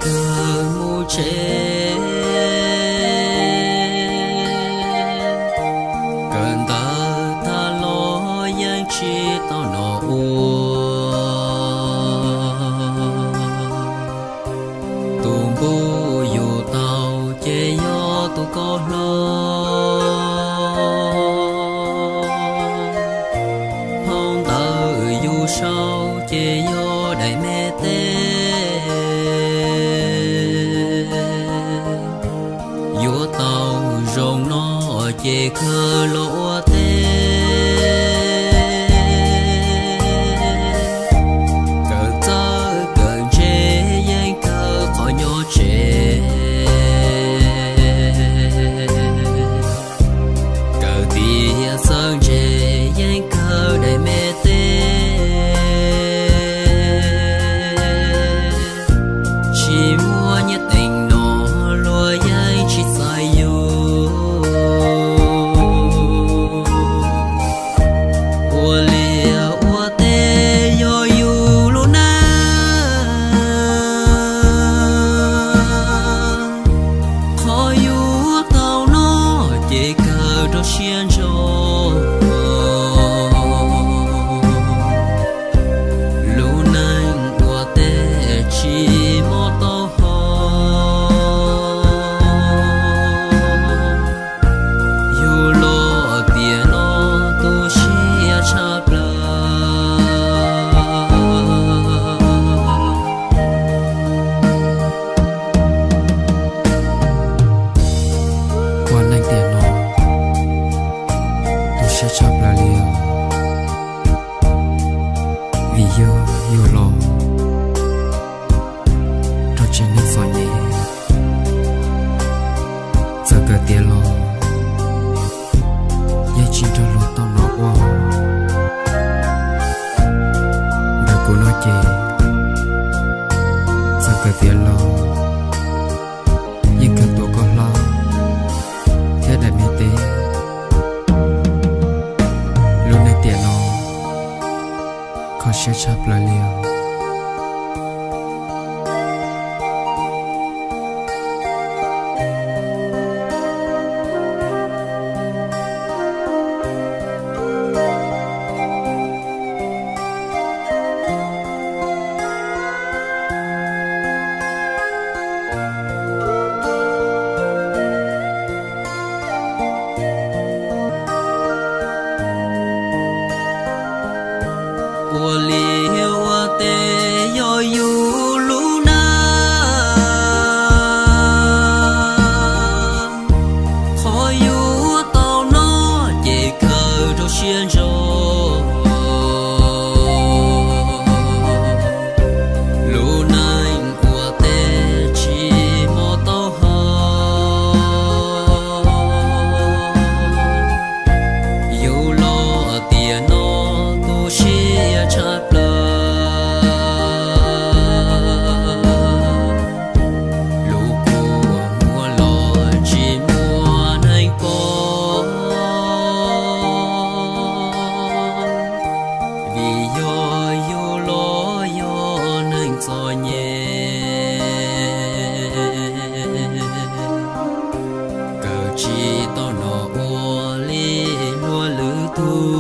kawg mus tsev. Kawm ntawv tag los yeej tsis tau nom ua. Tus npuj yus tau ces yog tus koj hlob. Phau ntawv yus sau ces yog daim me teb. Yuav tau zoo no ces kawg los ua teb. Kawm txawj kawm ntse yeej kawg qhov nyob tsev. Kawm tiav txawj ntse yeej kawg daim me teb. Tsis muaj nyiaj teev no luag yeej tsis txais yus. Ua liaj ua teb yog yus lub neej. Qhov yuav tau noj ces kawg rau siab ntso. Lub neej ua teb tsis muaj taub hau. Yus los tiam no tu siab tshaj plaws. Ua neej tiam no tu siab tshaj plaws li os. Vim yog yus los rau tsev neeg txom nyem, txawm kawm tiav los yeej tsis nrog luag tau nom ua. Ntawm kuv no ces txawm kawm tiav los yeej kawg tus koj hlob thiab daim me teb. Lub neej tiam no kho siab tshaj plaws li os. Ua liaj ua teb yog yus lub neej, qhov yuav tau noj ces kawg rau siab ntso. Lub neej ua teb tsis muaj taub hau. Yus los tiam no tu siab tshaj plaws. Lub kua muag los tsis muaj neeg pom, vim yog yus los yog neeg txom nyem. Kawm tsis tau nom ua li luag lwm tus.